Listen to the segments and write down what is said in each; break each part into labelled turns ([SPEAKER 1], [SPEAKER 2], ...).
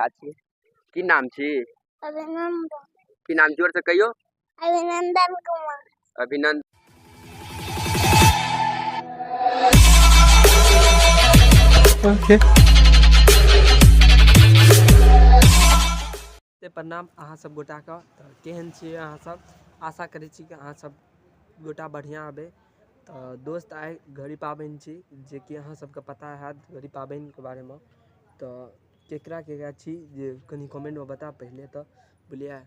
[SPEAKER 1] झा छी। की नाम छी?
[SPEAKER 2] अभिनंदन।
[SPEAKER 1] की नाम जोर से कहियो?
[SPEAKER 2] अभिनंदन कुमार।
[SPEAKER 1] अभिनंदन।
[SPEAKER 3] ओके।
[SPEAKER 4] प्रणाम अहाँ सब गोटाके। तऽ केहन छियै अहाँ सब? आशा करै छी कि अहाँ सब गोटा बढ़िआँ हेबै। तऽ दोस्त आइ घड़ी पाबनि छी, जेकि अहाँ सबके पता हैत घड़ी पाबनिके बारेमे। तऽ केकरा केकरा छी जे कनि कमेन्टमे बतायब पहिले तऽ बुझलियै।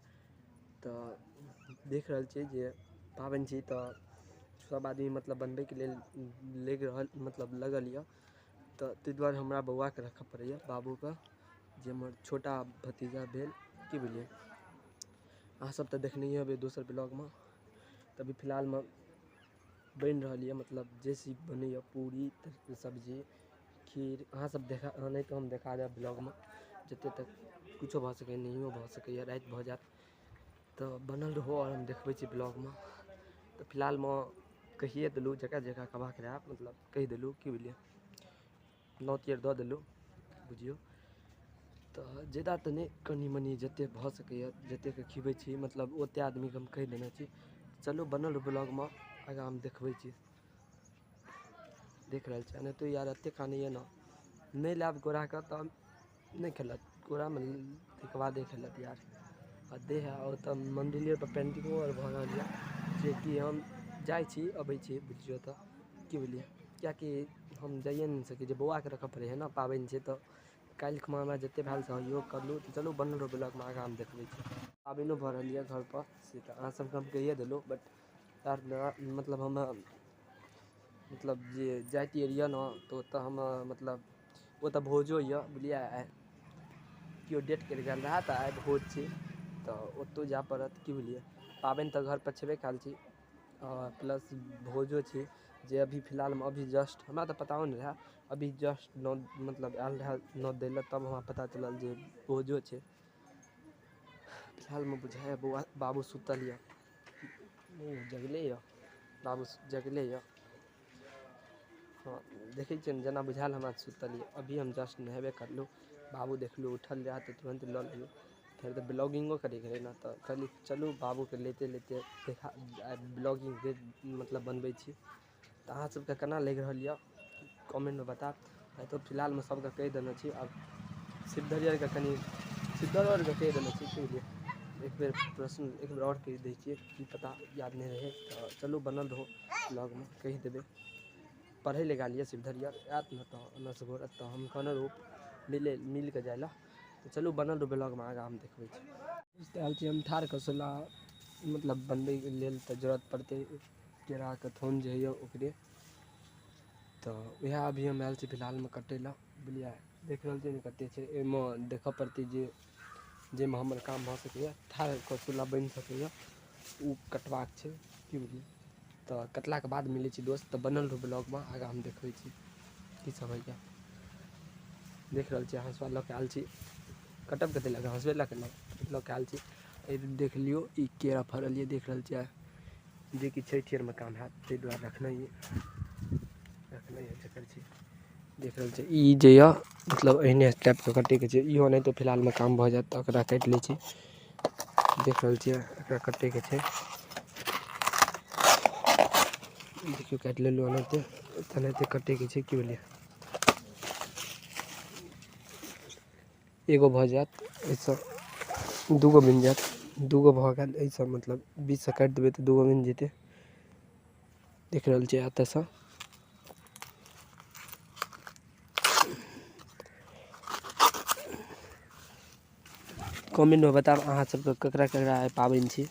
[SPEAKER 4] तऽ देख रहल छियै जे पाबनि छी तऽ सब आदमी मतलब बनबैके लेल लागि रहल मतलब लगल यऽ। तऽ ताहि दुआरे हमरा बौआके रखऽ पड़ैए, बाबूके, जे हमर छोटा भतीजा भेल, की बुझलियै। अहाँ सब तऽ देखनहिए हेबै दोसर ब्लॉगमे। तऽ अभी फिलहालमे बनि रहल यऽ, मतलब जे चीज बनैए, पूरी सब्जी खीर, अहाँ सब देखा नहि तऽ हम देखा देब ब्लॉगमे। जते तक किछो भऽ सकैए, नहियो भऽ सकैए, राति भऽ जायत। तऽ बनल रहू आओर हम देखबै छी ब्लॉगमे। तऽ फिलहालमे कहिए देलहुँ जकरा जकरा कहबाक रहए, मतलब कहि देलहुँ, की बुझलियै, नोत आर दऽ देलहुँ बुझियौ। तऽ जादा तऽ नहि, कनि मनि जते भऽ सकैए जतेक खिबै छी, मतलब ओते आदमीके हम कहि देने छी। चलू बनल रहू ब्लॉगमे, आगाँ हम देखबै छी। देख रहल छी एनाहितो यार एते कानैए ने, नहि लायब कोराके तऽ नहि खेलत, कोरामे ताहिके बादे खेलत यार। आ देह है ओतऽ मन्दिरे पर पेन्टिंगो आर भऽ रहल यऽ, जेकि हम जाइ छी अबै छी बुझियौ तऽ, की बुझलियै। किएकि हम जाइए नहि सकै छी, बौआके रखऽ पड़ै है ने, पाबनि छै। तऽ काल्हि खुमा हमरा जते भेल सहयोग करलहुँ। तऽ चलू बनल रहू ब्लॉगमे, आगाँ हम देखबै छी। पाबनिओ भऽ रहल यऽ घरपर, से तऽ अहाँ सबके हम कहिए देलहुँ। बट यार मतलब हम मतलब जे जाइत यऽ ने तऽ ओतऽ हम मतलब ओतऽ भोजो यऽ बुझलियै। आइ केओ डेट करि गेल रहए तऽ आइ भोज छै, तऽ ओतौ जाय पड़त, की बुझलियै। पाबनि तऽ घरपर छेबे कयल छी, प्लस भोजो छै, जे अभी फिलहालमे अभी जस्ट हमरा तऽ पताओ नहि रहए। अभी जस्ट नोत मतलब आयल रहए नोत दै लए, तब हमरा पता चलल जे भोजो छै। फिलहालमे बुझाइए बौआ बाबू सुतल यऽ, नहि जगले यऽ, बाबू जगले यऽ। हँ देखै छियै ने, जेना बुझायल हमरा सुतल यऽ। अभी हम जस्ट नहेबे करलहुँ, बाबू देखलहुँ उठल रहए तऽ तुरन्त लऽ लेलहुँ। फेर तऽ ब्लॉगिंगो करैके रहै ने, तऽ कहली चलू बाबूके लैते लैते देखा ब्लॉगिंग मतलब बनबै छी। तऽ अहाँ सबके केना लागि रहल यऽ कमेन्टमे बतायब। आइ तऽ फिलहालमे सबके कहि देने छी, आब सिद्धर आरके कनि सिद्धर आरके कहि देने छी, की बुझलियै। एक बेर प्रश्न एक बेर आओर कहि दै छियै, की पता याद नहि रहै। तऽ चलू बनल रहू ब्लॉगमे, कहि देबै। पढ़ै लए गेल यऽ शिवधर आर, आयत ने तऽ ओन्नऽसँ घुरत तऽ हम कहने रहू मिले मिल कऽ जाइ लए। तऽ चलू बनल रहू ब्लॉगमे, आगाँ हम देखबै छी। आयल छी हम ठाढ़ कसौला मतलब बनबैके लेल, तऽ जरूरत पड़तै केराके थोन जे होइए ओकरे। तऽ वएह अभी हम आयल छी फिलहालमे कटै लए, बुझलियै। देख रहल छियै ने कते छै एहिमे, देखऽ पड़तै जे जाहिमे हमर काम भऽ सकैए, ठाढ़ कसौला बनि सकैए, ओ कटबाक छै, की बुझलियै। तऽ कटलाके बाद मिलै छी दोस्त। तऽ बनल रहू ब्लॉगमे, आगाँ हम देखबै छी की सब होइए। देख रहल छी हँसुआ लऽ कऽ आयल छी, कटब कते लऽ कऽ हँसुए लऽ कऽ लऽ कऽ आयल छी। देख लियौ ई केरा फड़ल यऽ, देख रहल छियै, जेकि छठि आरमे काम हैत, ताहि दुआरे रखने रखने जकर छी। देख रहल छियै ई जे यऽ मतलब एहने टाइपके कटैके छै इहो, नहि तऽ फिलहालमे काम भऽ जायत। तऽ ओकरा काटि लै छी, देख रहल छियै एकरा कटैके छै। देखियौ काटि लेलहुँ, एनाहिते एनाहिते कटैके छै, की बुझलियै। एगो भऽ जायत, एहिसँ दूगो बनि जायत, दूगो भऽ गेल एहिसँ, मतलब बीचसँ काटि देबै तऽ दूगो बनि जेतै। देख रहल छियै एतऽसँ कमेन्टमे बतायब अहाँ सबके ककरा ककरा आइ पाबनि छी,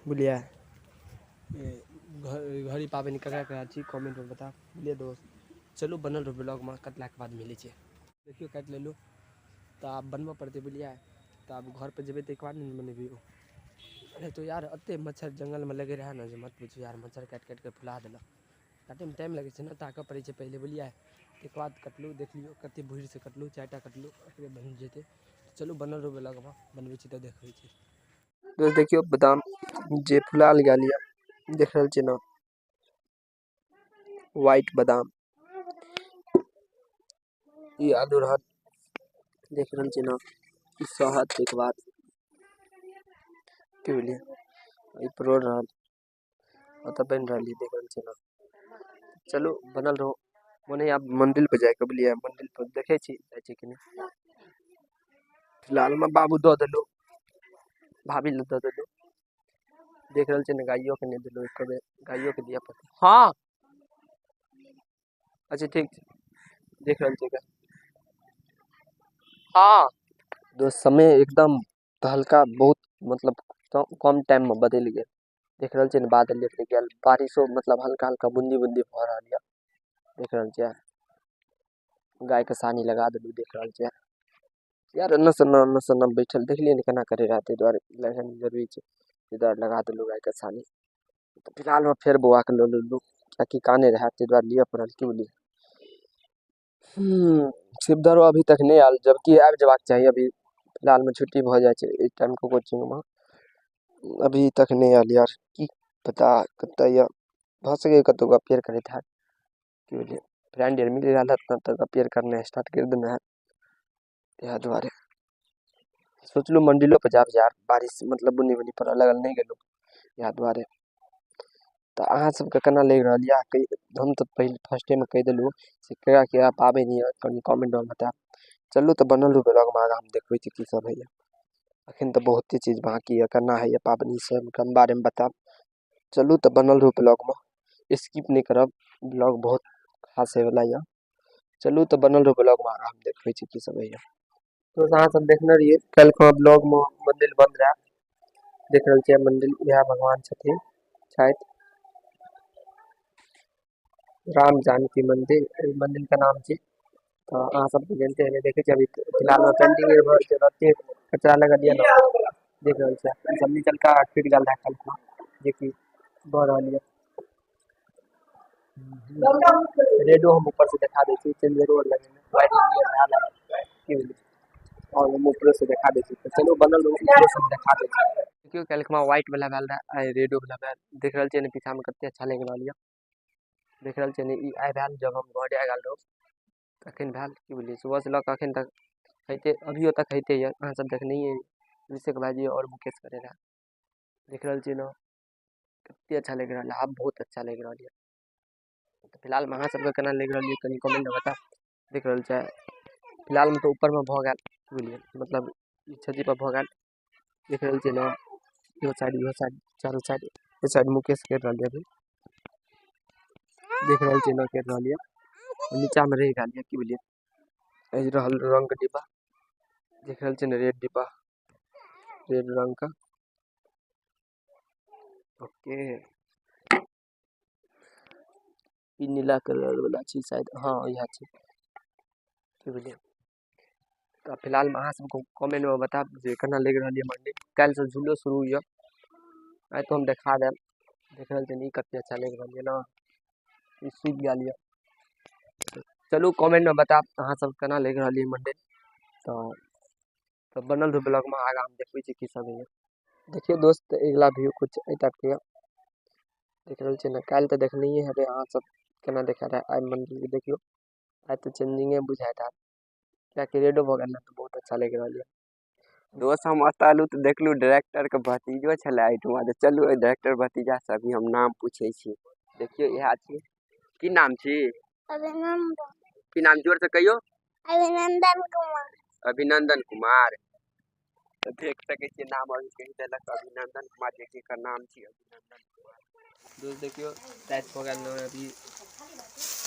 [SPEAKER 4] बुझलियै। घड़ी पाबनि ककरा ककरा छी कमेन्टमे बतायब, बुझलियै दोस्त। चलू बनल रहू ब्लॉगमे, कटलाके बाद मिलै छै। देखियौ काटि लेलहुँ तऽ आब बनबऽ पड़तै, बुझलियै। तऽ आब घरपर जेबै ताहिके बाद ने बनेबै। अरे तो यार एते मच्छर जङ्गलमे लगै रहए ने जे मत पूछू यार, मच्छर काटि काटिके फुला देलक। काटैमे टाइम लगै छै ने, ताकऽ पड़ै छै पहिले, बुझलियै। ताहिके बाद कटलहुँ, देख लियौ कते भीड़सँ कटलहुँ, चारिटा कटलहुँ, ओकरे बनि जेतै। चलू बनल रहू ब्लॉगमे, बनबै छी तऽ देखबै छी। दोस्त देखियौ बादाम जे फुलायल गेल यऽ, देख रहल छियै ने, व्हाइट बादाम। ई आलू रहत। देख रहल छियै ने, ई सहत ताहिके बाद। की बुझलियै? ई परोड़ रहल। ओतऽ बनि रहल यऽ, देख रहल छियै ने। चलू, बनल रहू। मोन होइए आब मन्दिर पर जाइके, बुझलियै? मन्दिर पर देखै छी जाइ छी कि नहि। फिलहालमे बाबू दऽ देलहुँ, भाभी लए दऽ देलहुँ। देख रहल छियै ने, गाइयोके नहि देलहुँ एको बेर। गाइयोके दिअ पड़तै। हँ, अच्छा, ठीक छै। देख रहल छियै। हँ दोस्त, समय एकदम तहलका बहुत मतलब कम टाइममे बदलि गेल। देख रहल छियै ने, बादल गेल, बारिशो मतलब हल्का हल्का बूंदी बूंदी भऽ रहल यऽ। देख रहल छियै, गायके सानी लगा देलहुँ। देख रहल छियै यार, एन्ने से एन्ने, एन्ने से एन्ने बैठल देखलियै ने केना करै रहै। ताहि दुआरे लगेनाइ जरूरी छै, ताहि दुआरे लगा देलहुँ गायके सानी। तऽ फिलहालमे फेर बौआके लऽ लेलहुँ, किएकि कानै रहए, ताहि दुआरे लिअ पड़ल। की बुझलियै? शिवधरो अभी तक नहि आयल, जबकि आबि जेबाक चाही। अभी फिलहालमे छुट्टी भऽ जाइ छै एहि टाइमके कोचिंगमे। अभी तक नहि आयल यार, की पता कतऽ यऽ। भऽ सकैए कतहु गप्पे आर करैत हैत। की बुझलियै? फ्रेंड आर मिल गेल हैत ने, तऽ गप्पे आर करनाइ स्टार्ट करि देने हैत। इएह दुआरे सोचलहुँ मन्दिरोपर जायब यार, बारिश मतलब बुन्नी बुन्नी पड़ऽ लागल, नहि गेलहुँ इएह दुआरे। तऽ अहाँ सबके केना लागि रहल यऽ? हम तऽ पहिल फर्स्टेमे कहि देलहुँ से कहिया कहिया पाबनि यऽ, कनि कमेन्टमे बतायब। चलू तऽ बनल रहू ब्लॉगमे, आगाँ हम देखबै छी की सब होइए। एखन तऽ बहुते चीज बाँकी यऽ। केना होइए पाबनि, सबके बारेमे बतायब। चलू तऽ बनल रहू ब्लॉगमे, स्किप नहि करब। ब्लॉग बहुत खास होइवला यऽ। चलू तऽ बनल रहू ब्लॉगमे, आगाँ हम देखबै छी की सब होइए। दोस्त, अहाँ सब देखने रहियै काल्हि ब्लॉगमे, मंदिर बन्द रहए। देख रहल छियै मंदिर, इएह भगवान छथिन, छथि। राम जानकी मंदिर एहि मंदिरके नाम छै। तऽ अहाँ सब तऽ जानते हेबै। देखै छियै, अभी फिलहालमे पेंटिंग भऽ रहल छै। एते कचरा लगल यऽ ने, देख रहल छियै। ई सब निचलका टूटि गेल रहए काल्हि, जेकि भऽ रहल यऽ। रेडो हम ऊपर से देखा दै छी। चेंजरो आर लगेने, वायरिंग आर भेल है। की बुझलियै? आओर हम ऊपरो से देखा दै छी। तऽ चलू, बनल रहू, ऊपरो से हम देखा दै छी। देखियौ, काल्हि व्हाइट वाला भेल रहए, आइ रेडो वाला भेल। देख रहल छियै ने, पीछामे कते अच्छा लागि रहल यऽ। देख रहल छियै ने, ई आइ भेल, जब हम घरे गेल रहूँ तखन भेल। की बुझलियै? सुबहसँ लऽ कऽ अखन तक होइते, अभियो तक होइते यऽ। अहाँ सब देखनहिये अभिषेक भाईजी आओर मुकेश करै रहए। देख रहल छियै ने, कते अच्छा लागि रहल है। आब बहुत अच्छा लागि रहल यऽ। तऽ फिलहालमे अहाँ सबके केना लागि रहल यऽ, कनि कमेन्टमे बताउ। देख रहल छै, फिलहालमे तऽ ऊपरमे भऽ गेल। बुझलियै? मतलब ई छज्जी पर भऽ गेल। देख रहल छियै ने, इहो साइड, इहो साइड, चारू साइड। एहि साइड मुकेश करि रहल यऽ अभी। देख रहल छियै ने, करि रहल यऽ। नीचामे रहि गेल यऽ। की बुझलियै? एहि रहल रंगके डिब्बा। देख रहल छियै ने, रेड डिब्बा, रेड रंगके। ओके, ई नीला कलर वाला छी शायद। हँ, इएह छै। की बुझलियै? तऽ फिलहालमे अहाँ सबके कमेन्टमे बतायब जे केना लागि रहल यऽ मंदिर। काल्हिसँ झूलो शुरू यऽ, आइ तऽ हम देखा देब। देख रहल छियै, ई कते अच्छा लागि रहल यऽ ने। ई सूखि गेल यऽ। चलू, कमेन्टमे बतायब अहाँ सब केना लागि रहल यऽ मंदिर। तऽ बनल रहू ब्लॉगमे, आगाँ हम देखबै छी की सब होइए। देखियौ दोस्त, अगिला व्यू कुछ एहि टाइपके यऽ। देख रहल छियै ने, काल्हि तऽ देखनहिये हेबै अहाँ सब केना देखा रहै। आइ मंदिर देखियौ, आइ तऽ चेंजिंगे बुझाइत हैत, किएकि रेडो भऽ गेल ने, तऽ बहुत अच्छा लागि रहल यऽ।
[SPEAKER 1] दोस्त, हम एतऽ एलहुँ तऽ देखलहुँ डायरेक्टरके भतीजो छलै एहिठुमा। तऽ चलू, ओहि डायरेक्टर भतीजासँ अभी हम नाम पूछै छी। देखियौ, इएह छी। की नाम छी?
[SPEAKER 2] अभिनंदन।
[SPEAKER 1] की नाम? जोरसँ कहियौ।
[SPEAKER 2] अभिनंदन कुमार।
[SPEAKER 1] अभिनंदन कुमार। तऽ देख सकै छियै, नाम अभी कहि देलक अभिनंदन कुमार, जे कि एकर नाम छी अभिनंदन कुमार।
[SPEAKER 4] दोस्त, देखियौ, राति भऽ गेल ने, अभी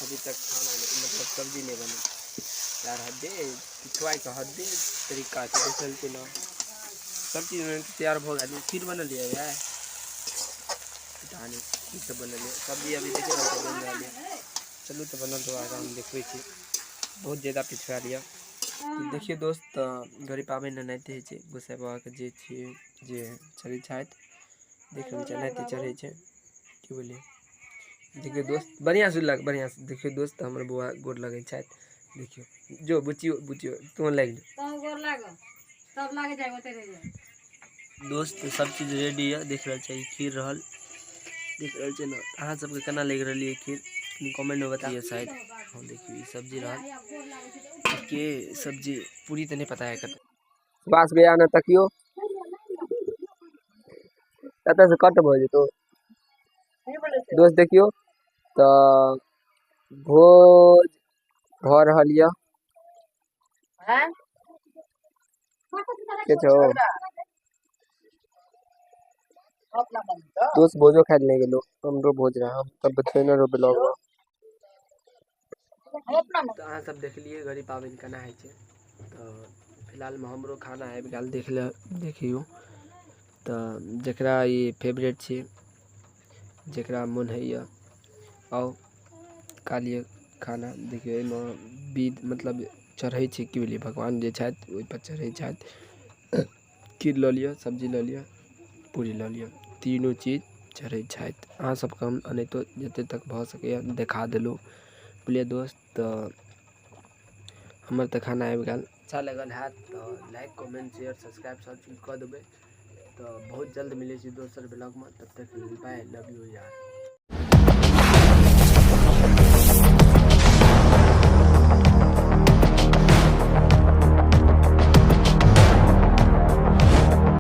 [SPEAKER 4] अभी तक खाना नहि, मतलब सब्जी नहि बनल यार। हद्दे पिछुआके हद्दे तरीका छै। देख रहल छियै ने, सब चीज तैयार भऽ गेल। खीर बनल यऽ यार, पता नहि की सब बनल यऽ। सब्जी अभी देख रहल छियै, बनि रहल यऽ। चलू तऽ बनल रहू, आगाँ हम देखबै छी। बहुत ज्यादा पिछुआयल यऽ। तऽ देखियौ दोस्त, तऽ घड़ी पाबनि एनाहिते होइ छै। गोसाइ बाबाके जे छियै, जे चढ़ै छथि, देख रहल छियै, एनाहिते चढ़ै छै। की बुझलियै? देखियौ दोस्त, बढ़िआँसँ लग, बढ़िआँसँ देखियौ दोस्त। हमर बौआ गोर लगै छथि। देखियौ, जो बुचियो, बुचियो तू लागि जो।
[SPEAKER 5] तहूँ गोर लागो, तब लागे जाय, ओते रहि जाय।
[SPEAKER 4] दोस्त, सब चीज रेडी यऽ। देख रहल छै, ई खीर रहल। देख रहल छियै ने, अहाँ सबके केना लागि रहल यऽ खीर, कमेंटमे बताइए शायद। हाँ देखियौ ई सब्जी रहल के सब्जी पूरी तऽ नहि पता है कतऽ।
[SPEAKER 1] सुभाष भैया ने तकियो, एतऽसँ कट भऽ जेतौ दोस्त। देखियौ तऽ भोज भऽ रहल यऽ के छौ दोस्त? भोजो खाइ लए नहि गेलो, हमरो भोज रहे, हम तब बतेने रहो ब्लॉग में।
[SPEAKER 4] तऽ अहाँ सब देखलियै घड़ी पाबनि केना होइ छै। तऽ फिलहालमे हमरो खाना आबि गेल, देख ले, देखियौ। तऽ जकरा ई फेवरेट छै, जकरा मोन होइए, आउ खा लिअ खाना। देखियौ एहिमे विध मतलब चढ़ै छै, की बुझलियै, भगवान जे छथि ओहिपर चढ़ै छथि। खीर लऽ लिअ, सब्जी लऽ लिअ, पूरी लऽ लिअ, तीनू चीज चढ़ै छथि। अहाँ सबके हम एनाहितो जते तक भऽ सकैए देखा देलहुँ, बुझलियै दोस्त? तऽ हमर तऽ खाना आबि गेल। अच्छा लागल हैत तऽ लाइक, कमेंट, शेयर, सब्सक्राइब सब चीज कऽ देबै। तऽ बहुत जल्द मिलै छी दोसर ब्लॉगमे, तब तक बाय, लव यू यार।